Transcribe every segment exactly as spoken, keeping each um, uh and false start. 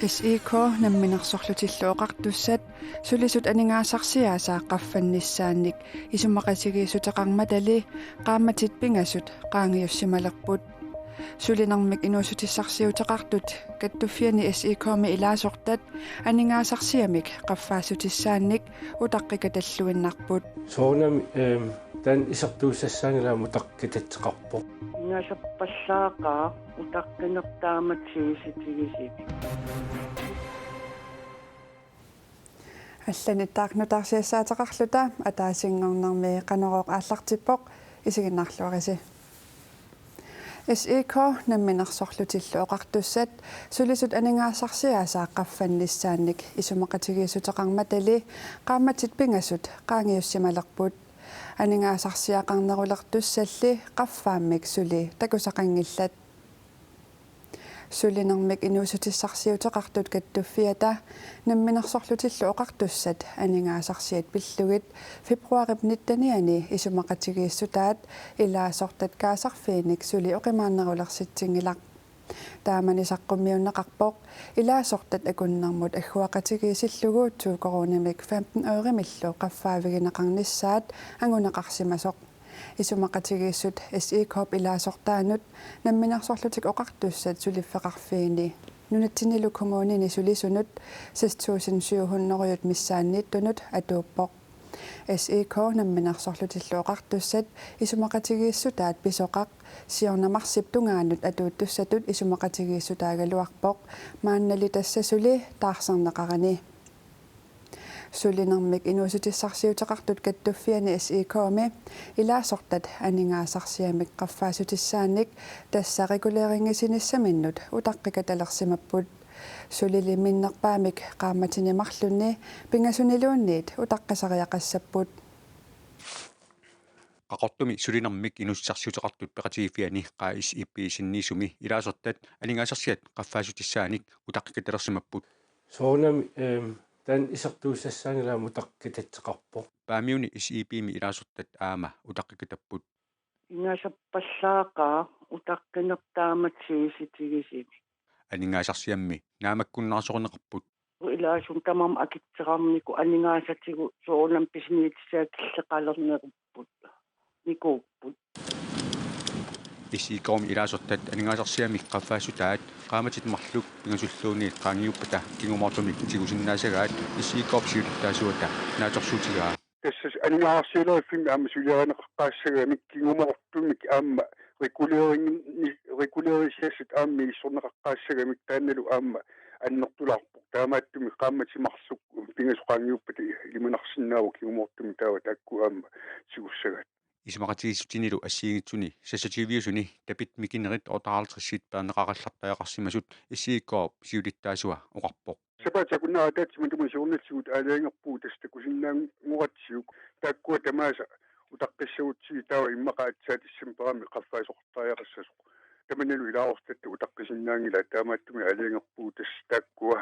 S I K Namminersorlutillu Oqartussat sulisut aningaasarsiaasa qaffannissaannik isumaqatigiissuteqarmatali qaammatit pingasut qaangiussimalerput. Sulinermik inuussutissarsiuteqartut kattuffianni S I K-mi ilaasortat aningaasarsiamik qaffaassutissaanik utaqqikatalluinnarput. Soorunami, ehm, taanna isertuussassaanngilaq, aamma utaqqikateqarpoq. Ingasappallaaqaaq utaqqineq taamatut sivisutigisumik. Allanittaaq nutaarsiassaateqarluta ataasinngornermi Qanorooq aallartippoq, isiginnaarluarisi. S I K Namminersorlutillu Oqartussat sulisut aningaasarsiaasa qaffannissaannik isumaqatigiissuteqarmatali qaammatit pingasut qaangiussimalerput. Aningaasarsiaqarnerulertussalli qaffaammik suli takusaqanngillat. Sulinermik inuussutissarsiuteqartut kattuffiata Namminersorlutillu Oqartussat aningaasarsiat pillugit februaarip nittenianni isumaqatigiissutaat ilaasortat kaasarfiinik suli oqimaannerulersitsinngilaq. Taamani saqqummiunneqarpoq ilaasortat akunnermut agguaqatigiissillugu to koruunimik femten ørimillu qaffaavigineqarnissaat anguneqarsimasoq. Isumaqatigiissut S I K-p ilaasortaanut Namminersorlutik Oqartussat suliffeqarfiini nunatsinnilu kommunini sulisunut seks tusind syv hundrede missaanniittunut atuuppoq. S I K Namminersorlutillu Oqartussat isumaqatigiissutaat pisoqaq siorna marsip tungaanut atuuttussatut isumaqatigiissutaagaluarpoq, maannali tassa suli taarserneqarani. Sulinermik inuussutissarsiuteqartut kattuffianni S I K-mi ilaasortat aningaasarsiamik qaffaassutissaanik tassa reguleringisiinissaminnut utaqqikatalersimapput. Sulili minnerpaamik qaammatini marlunni pingasuniluunniit utaqqisariaqassapput. Qaqortumi sulinermik inuussutissarsiuteqartut peqatigiiffianni Q S I P-sinniisumi ilaasortat aningaasarsiat qaffaassutissaanik utaqqikatalersimapput. Soorunami, ehm, taanna isertuussassaanngilaq, aamma utaqqikateqarpoq. Paamiuni S I P-mi ilaasortat aamma utaqqikatapput. Ingasappallaaqaaq utaqqineq taamatut sivisutigisumik. Aningaasarsiammi naammakkunnaarsoqarneqarput. Ilaasut tamarmik akitseqarnikut aningaasatigut soorunami pisiniutissat killeqalernerupput. Nikuupput. S I K-mi ilaasortat aningaasarsiamik qaffaassutaat qaammatit marluk pingasulluunniit qaangiuppata kingumoortumik tigusinnaasagaat S I K-p siulittaasuata naatsorsuutigaa. Tassa aningaasarsialeriffimmi aamma suliarineqaqqaassagamik kingumoortumik aamma regulering-, regulerisiassat aamma misissorneqaqqaassagamik taannalu aamma annertulaarpoq. Taamaattumik qaammatit marluk pingasut qaangiuppata ilimanarsinnaavoq kingumoortumik taava taakku aamma tigussagaat. Isumaqatigiissutinilu assigiinngitsuni seksogtyviusuni tapit mikinerit otteoghalvtredsit peerneqaqallartariaqarsimasut S I K-p siulittaasua oqarpoq. Sapaatip akunnerata ataatsimut tamaasa siornatigut aalajangerpugut tassa takusinnaanngoratsigu. Taakkua tamaasa utaqqissagutsigit taava immaqa aatsaat decembarimi qaffaasoqartariaqassasoq. Tamannalu ilaasortatta utaqqisinnaanngilaq, taamaattumik aalajangerpugut tassa taakkua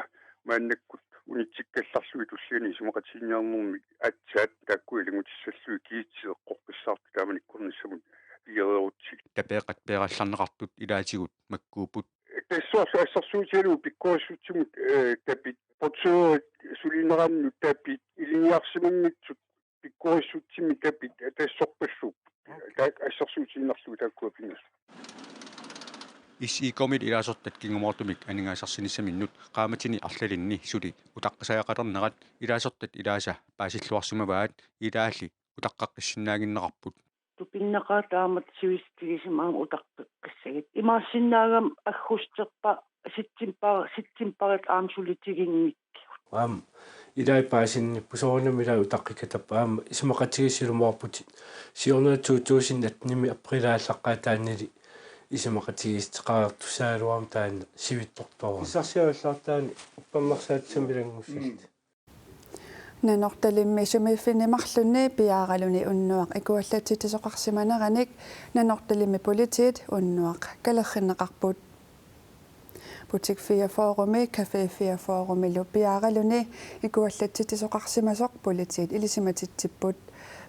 maannakkut unitsikkallarlugit tulliani isumaqatiginninniarnermi aatsaat taakkua ilanngutissallugit kiitsit eqqoqqissaartut taamanikkornissamut pigereerutsigit. Tapeeqat peerallarneqartut ilaatigut makkuupput. Tassa soorlu assersuutigalugu pikkorissutsimut, eh, tapit, portørit sulinerannut tapit, ilinniarsimanngitsut pikkorissutsimik tapit, tassorpassuupput. Taakku assersuutigiinnarlugu taakkua pingasut. S I K-milu ilaasortat kingumoortumik aningaasarsinissaminnut qaammatini arlalinni suli utaqqisariaqalernerat ilaasortat ilaasa paasilluarsimavaat, ilaalli utaqqeqqissinnaannginnerarput. Tupinnaqaaq taamatut sivisutigisumik aamma utaqqeqqissagit. Imaassinnaagami aggusterpa september, septemberip aamma suli tiginngikkigut. Aamma ilai paasinnipput, soorunami ilai utaqqikatappat, aamma isumaqatigiissut ilumoorputit. Siorna to tusind attenimi aprilip aallaqqaataanili isumaqatigiissuteqareertussaagaluarmat taanna sivitsortoorami. Pissarsiallaartaani uppernarsaatissami ilanngussalluta. Nanortalimmi sumiiffinni marlunni piaaraluni unnuaq ikuallatsitsisoqarsimaneranik Nanortalimmi politiit unnuaq kalerrinneqarput. Butik fireogfyrremi Café fireogfyrremilu piaaraluni ikuallatsitsisoqarsimasoq politiit ilisimatitsipput.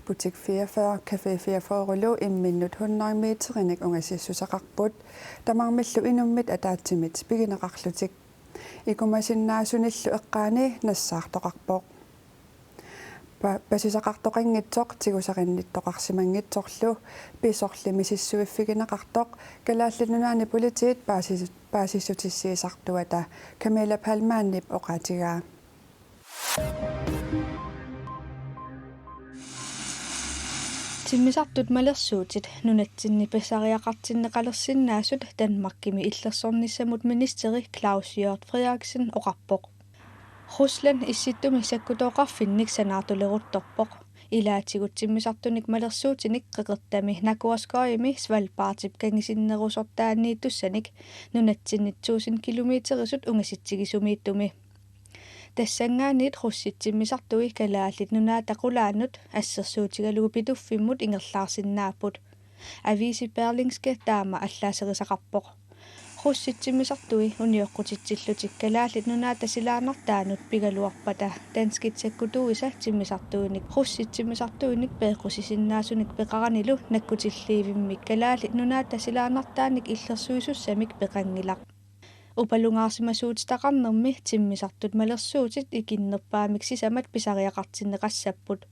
Butik fireogfyrre Café fireogfyrrelu imminnut hundrede meterinik ungasissuseqarput. Tamarmillu inummit ataatsimit pigineqarlutik. Ikumasinnaasunillu eqqaani nassaartoqarpoq. Pa-, pasisaqartoqanngitsoq tigusarinnittoqarsimanngitsorlu pisorli misissuiffigineqartoq Kalaallit Nunaanni Politiit paasis-, paasissutissiisartuata Camilla Palmanip oqaatigaa. Timmisartut malersuutit nunatsinni pisariaqartinneqalersinnaasut Danmarkimi illersornissamut ministeri Claus Hjort Frederiksen oqarpoq. Rusland Issittumi Sakkutooqarfinnik sanaartuleruttorpoq. Ilaatigut timmisartunik malersuutinik qeqertami Nakoorskoimi Svalbardip kangisinnerusortaaniittussanik nunatsinnit tusind kilometerisut ungasitsigisumiittumi. Tassanngaanniit russit timmisartui Kalaallit Nunaata qulaanut assersuutigalugu Pituffimmut ingerlaarsinnaapput. Aviisi Berlingske taama allaaserisaqarpoq. Russit timmisartui unioqqutitsillutik Kalaallit Nunaata silaannartaanut pigaluarpata danskit sakkutuisa timmisartuinik russit timmisartuinik peeqqusisinnaasunik peqaranilu nakkutilliivimmik Kalaallit Nunaata silaannartaanik illersuisussamik peqanngilaq. Upalungaarsimasuutitaqarnermi timmisartut malersuutit ikinnerpaamik sisamat pisariaqartinneqassapput.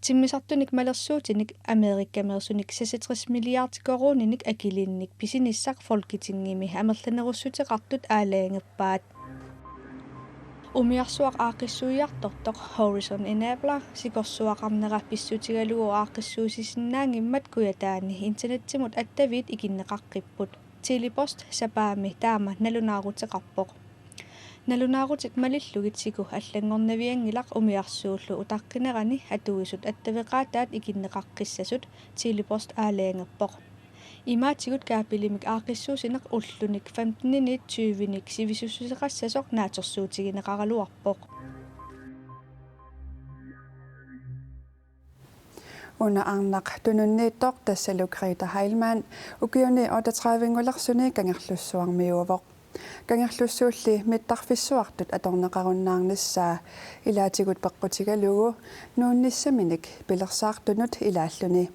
Timmisartunik malersuutinik Amerikameersunik seksogtres milliard koruuninik akilinnik pisinissaq Folketingimi amerlanerussuteqartut aalajangerpaat. Umiarsuaq aaqqissuiartortoq Horizon Enabler sikorsuaqarnera pissutigalugu aaqqissuussisinnaanngimmat Kujataani internetsimut attaviit ikinneqaqqipput. Tele-Post sapaammi taama nalunaaruteqarpoq. Nalunaarutit malillugit siku allanngornavianngilaq umiarsuullu utaqqinerani atuisut attaveqaataat ikinneqaqqissasut Tele-Post aalajangerpoq. Imaatigut kaapilimik aaqqissuussineq ullunik femteniniit tyvenik sivisussuseqassasoq naatsorsuutigineqaraluarpoq. Una arnaq tununniittoq tassalu Greta Heilmann ukiuni otteogtredive-ngulersuni Kangerlussuarmiuuvoq. Kangerlussuulli mittarfissuartut atorneqarunnaarnissaa ilaatigut peqqutigalugu nuunnissaminik pilersaartunut ilaalluni.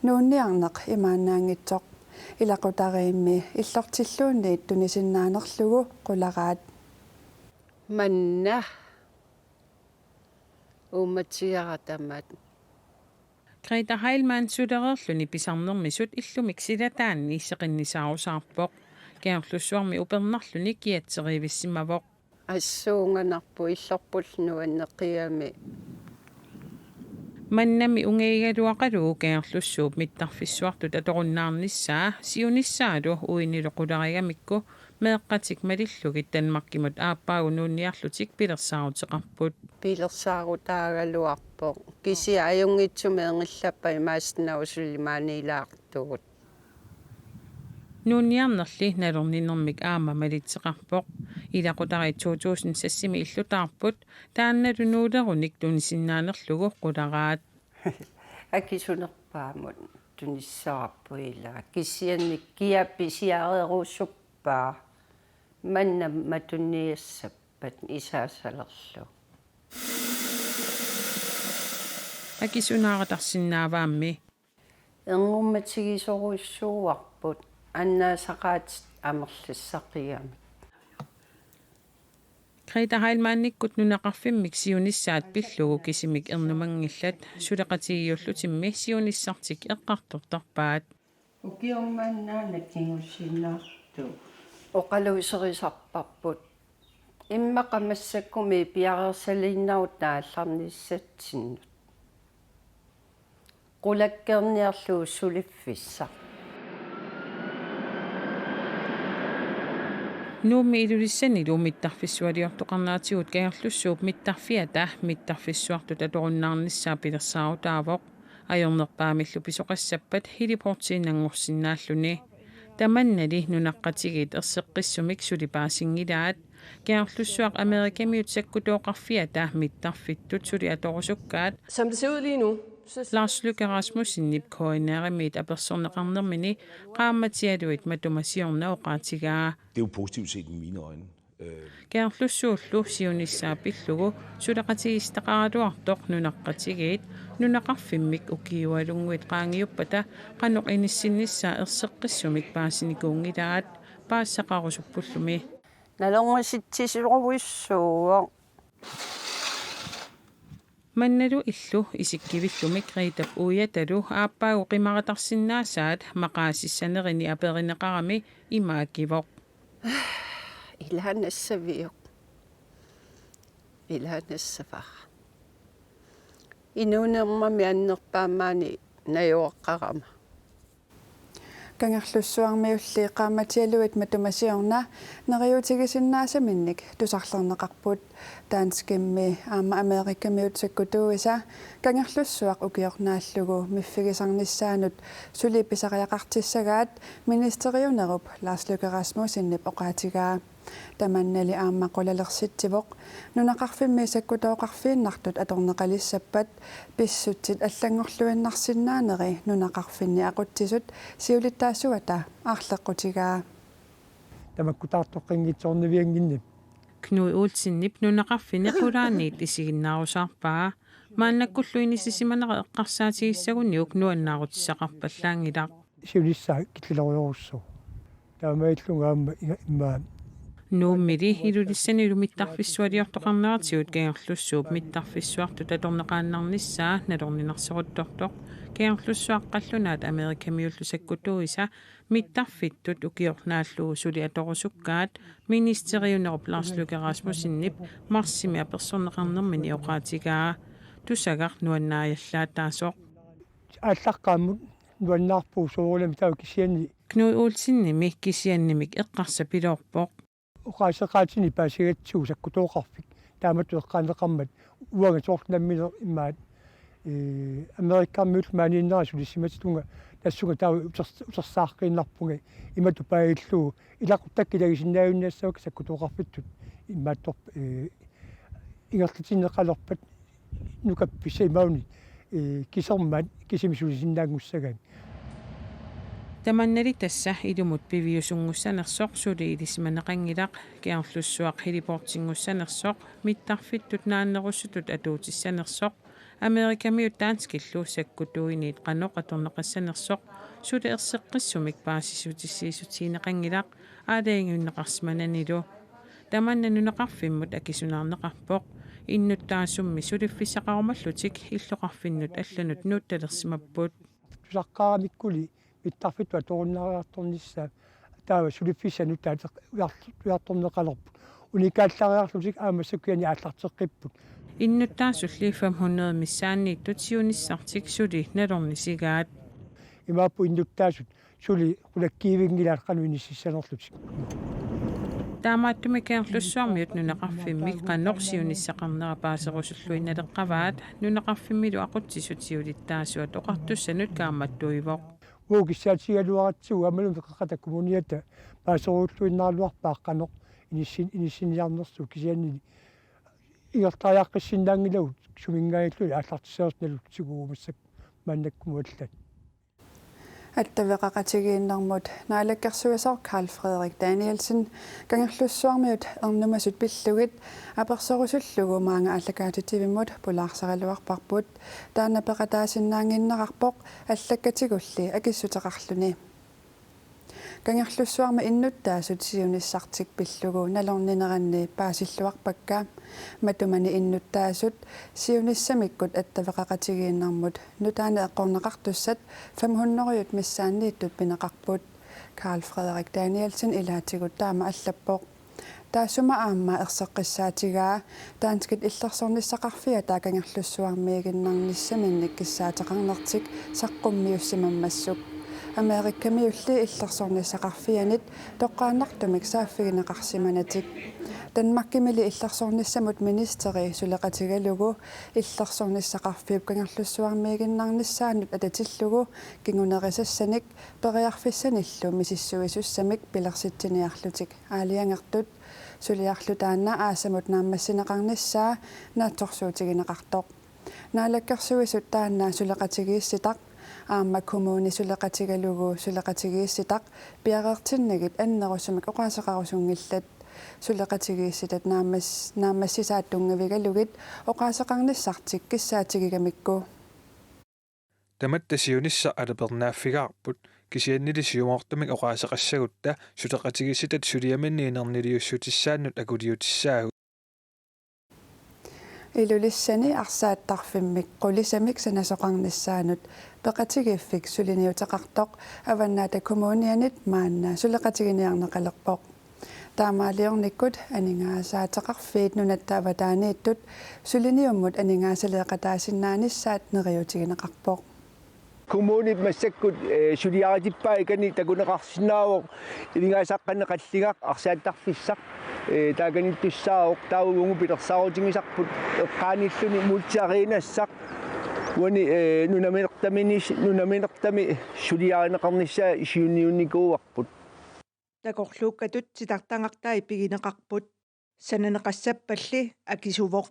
Nuunniarneq imaannaanngitsoq. Ilaqutariimmi illortilluunniit tunisinnaanerlugu qularaat. Manna uummatigaara tamaat. Greta Heilmann sulereerluni pisarnermisut illumik silataanni seqinnisaarusaarpoq. Kangerlussuarmi upernarluni kiatseriivissimavoq. Assuunganarpoq illorput nuanneqigami. Mannami ungagigaluaqalugu Kangerlussuup mittarfissuartut atorunnaarnissaa siunissaalu uinilu qularigamikku meeqqatik malillugit Danmarkimut aappaagu nuunniarlutik pilersaaruteqarput. Pilersaarutaagaluarpoq. Kisianni ajunngitsumik ingerlappat imaassinnaavoq suli maani ilaartugut. Nuunniarnerli nalorninermik aamma malitseqarpoq. Ilaqutariit to tusind seksimi illutaarput, taannalu nuulerunik tunisinnaanerlugu qularaat. Akisunerpaamut tunissavarput ilaa. Kisianni kia pisiareerusuppaa. Manna matuniassappat isaasalerlu. Akisunaaratarsinnaavaammi. Erngummatigisorujussuuarput annaasaqaatit amerlassaqigamik. Greta Heilmannikkut nunaqarfimmik siunissaat pillugu kisimik ernumanngillat suleqatigiillutimmi siunissartik eqqartortarpaat. Ukiormannaana kingulliinnartoq. Oqaluuserisarparput. Immaqa massakkummi piareersaliinnarutta aallarnissatsinnut. Qulakkeerniarlugu suliffissaq. Nuummi Ilulissanilu mittarfissualiortoqarneratigut Kangerlussuup mittarfiata mittarfissuartut atorunnaarnissaa pilersaarutaavoq. Ajornerpaamillu pisoqassappat heliportiinnanngorsinnaalluni. Tamannali nunaqqatigiit erseqqissumik suli paasinngilaat. Kangerlussuaq Amerikamiut sakkutooqarfiata mittarfittut suli atorusukkaat. Som det ser ud lige nu, så Lars Løkke Rasmussenip K N R-imiit apersorneqarnermini qaammatialuit matuma siorna oqaatigaa. Det er jo positivt set med mine øjne. Øh, Kangerlussuullu siunissaa pillugu suleqatigiissitaqaraluartoq nunaqqatigiit nunaqarfimmik ukiualunnguit qaangiuppata qanoq inissinnissaa erseqqissumik paasinikuunngilaat, paasisaqarusuppullumi. Nalorngusitsisorujussuuvoq. Mannalu illu isikkivillumik Riitap uiatalu aappaagu qimaratarsinnaasaat maqaasissanerini aperineqarami ima akivoq: Ilaannassavioq. Ilaannassavara. Inuunermami annerpaammaani najugaqarama. Kangerlussuarmiulli qaammatialuit matuma siorna neriuutigisinnaasaminnik tusarlerneqarput. Danskimmi aamma Amerikamiut sakkutuuisa Kangerlussuaq ukioq naallugu miffigisarnissaanut suli pisariaqartissagaat ministeriunerup Lars Løkke Rasmussenip oqaatigaa. Tamannali aamma qulalersitsivoq nunaqarfimmi sakkutooqarfiinnartut atorneqalissappat pissutsit allanngorluinnarsinnaaneri nunaqarfinni aqutsisut siulittaasuata aarleqqutigaa. Tamakkuutaartoqqinngitsoornaviannginnami. Knud Olsenip nunaqarfinni qulaaniit isiginnaarusaarpaa. Maannakkullu inissisimanera eqqarsaatigissaguniuk nuannaarutissaqarpallaanngilaq. Siunissaa killilorujussuuvoq. Taamaallunga aamma iga-, immaqa. Nuummili Ilulissanilu mittarfissualiortoqarneratigut Kangerlussuup mittarfissuartut atorneqaannarnissaa nalorninarsoruttortoq Kangerlussuaq qallunaat Amerikamiullu sakkutuuisa mittarfittut ukioq naallugu suli atorusukkaat ministeriunerup Lars Løkke Rasmussenip marsimi apersorneqarnermini oqaatigaa. Tusagaq nuannaajallaataasoq. Aallaqqaammut nuannaarpugut soorunami taava kisianni. Knud Olsenimi kisiannimik eqqarsapiloorpoq. Oqaaseqaatini paasigatsigu sakkutooqarfik taamatut eqqaaneqarmat uanga soorlu nammineq immaqa, ee, Amerikamiullu maaniinnera sulisimatit uunga tassunga taava uters-, utersaaqqiinnarpunga imatut paagillugu ilaquttakka ilagisinnaajunnassavakka sakkutooqarfittut imaattoq, ee, ingerlatinneqalerpat nukappissaq imaluunniit, ee, kisermaat kisimi sulisinnaanngussagami. Tamannali tassa ilumut piviusunngussanersoq suli ilisimaneqanngilaq, Kangerlussuaq heliportinngussanersoq, mittarfittut naannerussutut atuutissanersoq, Amerikamiut danskillu sakkutuiniit qanoq atorneqassanersoq suli erseqqissumik paasissutissiissutigineqanngilaq aalajangiunneqarsimananilu. Tamanna nunaqarfimmut akisunaarneqarpoq. Innuttaasummi suliffissaqarumallutik illoqarfinnut allanut nuuttalersimapput. Tusaqqaaramikkuli mittarfittut atorunnaariartornissaa taava suliffissanut taava ujartorneqalerput. Unikaallariarlutik aamma massakkut aallarteqqipput. Innuttaasulli fem hundrede missaanniittut siunissartik suli nalornisigaat. Imaappoq innuttaasut suli qulakkiivinngilaat qanoq inississanerlutik. Taamaattumik Kangerlussuarmiut nunaqarfimmik qanoq siunissaqarnera paaserusulluinnaleqqavaat, nunaqarfimmilu aqutsisut siulittaasuat oqartussanut kaammattuivoq. Uagut kissaatigigaluaratsigu aammalu Qeqqata Kommuniata paaserulluinnaraluarpaa qanoq inissin-, inissiniarnersugut, kisiannili ingerlariaqqissinnaanngilagut suminngaanniillutik aallartissanersoq nalutiguumassak maannakkumut allaat. Attaveqaqatigiinnermut naalakkersuisoq Karl Frederik Danielsen Kangerlussuarmiut ernumasut pillugit apersorusullugu maanga aallakaatitsivimmut pulaarsaraluarparput. Taanna peqataasinnaannginnerarpoq allakkatigulli akissuteqarluni. Kangerlussuarmi innuttaasut siunissartik pillugu nalornineranni paasilluarpakka. Matumani innuttaasut siunissamikkut attaveqaqatigiinnermut nutaanik eqqorneqartussat fem hundrede missaanniittut pineqarput. Karl Frederik Danielsen ilaatigut taama allappoq. Taassuma aamma erseqqissaatigaa danskit illersornissaqarfiata Kangerlussuarmiiginnarnissaminnik kissaateqarnertik saqqummiussimammassuk. Amerikamiulli illersornissaqarfianit toqqaannartumik saaffigineqarsimanatik. Danmarkimili illersornissamut ministeri suleqatigalugu illersornissaqarfiup Kangerlussuarmiiginnarnissaanut atatillugu kingunerisassanik periarfissanillu misissuisussamik pilersitsiniarlutik aalajangertut. Suliarlu taanna aasamut naammassineqarnissaa naatsorsuutigineqartoq. Naalakkersuisut taanna suleqatigiissitaq aamma kommuni suleqatigalugu suleqatigiissitaq piareertinnagit annerusumik oqaaseqarusunngillat. Suleqatigiissitat naammas-, naammassisaat tunngavigalugit oqaaseqarnissartik kissaatigigamikku. Tamatta siunissaq alapernaaffigaarput Kisiannili siumoortumik oqaaseqassagutta suleqatigiissitatta suliaminnik inerniliussutissaannut akuliutissaagut. Ilulissani arsaattarfimmik qulisamik sanasoqarnissaanut peqatigiiffik suliniuteqartoq Avannaata Kommunianit maanna suleqatiginiarneqalerpoq. Taamaaliornikkut aningaasaateqarfiit nunatta avataaniittut suliniummut aningaasaleeqataasinnaanissaat neriuutigineqarpoq. Kommunip massakkut, eh, suliaritippaa ikani takuneqarsinnaavoq, ilingaasaqqaneqalligaq arsaattarfissaq, eh, taakaniittussaavoq, taava uagut pilersaarutigisarput eqqaaniilluni multiarenassaq uani, eh, nunaminertaminis-, nunaminertami suliarineqarnissaa siunniunnikuuarput. Takorluukkatut titartagartai pigineqarput. Sananeqassappalli akisuvoq.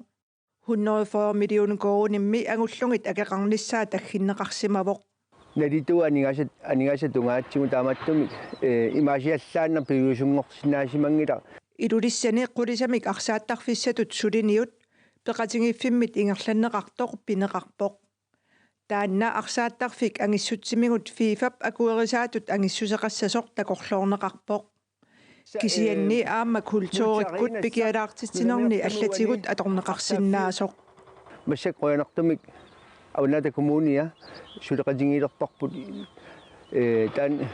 Hundrede fyrre millioner koruunimmi angullugit akeqarnissaa tagginneqarsimavoq. Nalitut aningaasat, aningaasat tungaatsigut taamaattumik, eh, imaasiallaannaq piviusunngorsinnaasimanngilaq. Ilulissani qulisamik arsaattarfissatut suliniut peqatigiiffimmit ingerlanneqartoq pineqarpoq. Taanna arsaattarfik angissutimigut FIFAp akuerisaatut angissuseqassasoq takorloorneqarpoq. Kisianni aamma kulturikkut pikialaartitsinerni allatigut atorneqarsinnaasoq. Massakkut qujanartumik Avannaata Kommunia suleqatigiilerparput, eh, taanna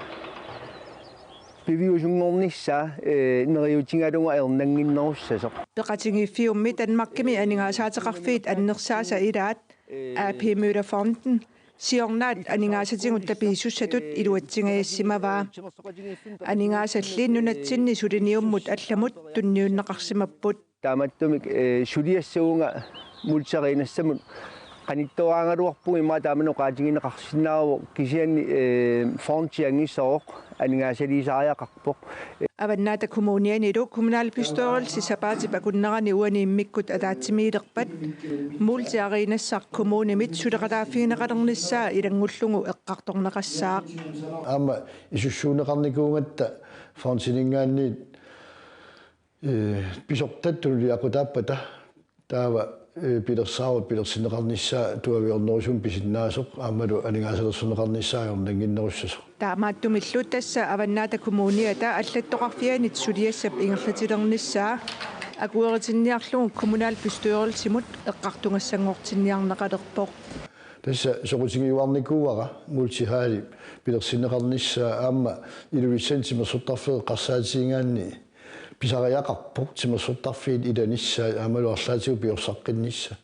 piviusunngornissaa, eh, neriuutigalugu ajornannginnerussasoq. Peqatigiiffiummi Danmarkimi aningaasaateqarfiit annersaasa ilaat A P Møller Fonden siornaat aningaasatigut tapiissussatut iluatsingajassimagaa. Aningaasalli nunatsinni suliniummut allamut tunniunneqarsimapput. Taamaattumik, eh, suliassavunga multiarenassamut qanittuaraagaluarpugut, immaqa taamani oqaatigineqarsinnaavoq, kisianni, eh, fondi angisooq aningaasaliisariaqarpoq. Avannaata Kommunianilu kommunalbestyrelsi sapaatip akunnerani uani immikkut ataatsimiilerpat multiarenassaq kommunimit suleqataaffigineqalernissaa ilanngullugu eqqartorneqassaaq. Aamma isussuunneqarnikuugatta fondininngaanniit, eh, pisortat tunuliaqutaappata taava, eh, pilersaarut pilersinneqarnissaa tuaviornerusumik pisinnaasoq aammalu aningaasalersorneqarnissaa ajornannginnerussasoq. Taamaattumillu tassa Avannaata Kommuniata allattoqarfianit suliassap ingerlatilernissaa akueritinniarlugu kommunalbestyrelsimut eqqartugassanngortinniarneqalerpoq. Tassa soqutigiuarnikuuara multihalli pilersinneqarnissaa aamma Ilulissani timersortarfik eqqarsaatigigaanni pisariaqarpoq timersortarfiit ilanissaat aammalu arlaatigut piorsaqqinnissaq.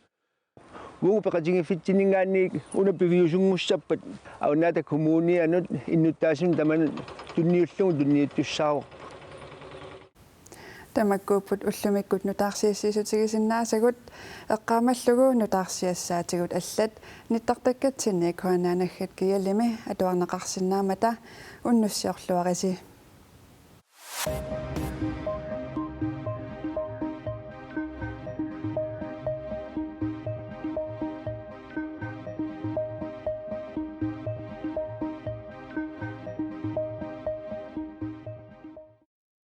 Uagut peqatigiiffitsinninngaanniit una piviusunngussappat Avannaata Kommunianut innuttaasunut tamanut tunniullugu tunniuttussaavoq. Tamakkuupput ullumikkut nutaarsiassiissutigisinnaasagut, eqqaamallugu nutaarsiassaatigut allat nittartakkatsinni K N R naggat G L-imi atuarneqarsinnaammata unnussiorluarisi.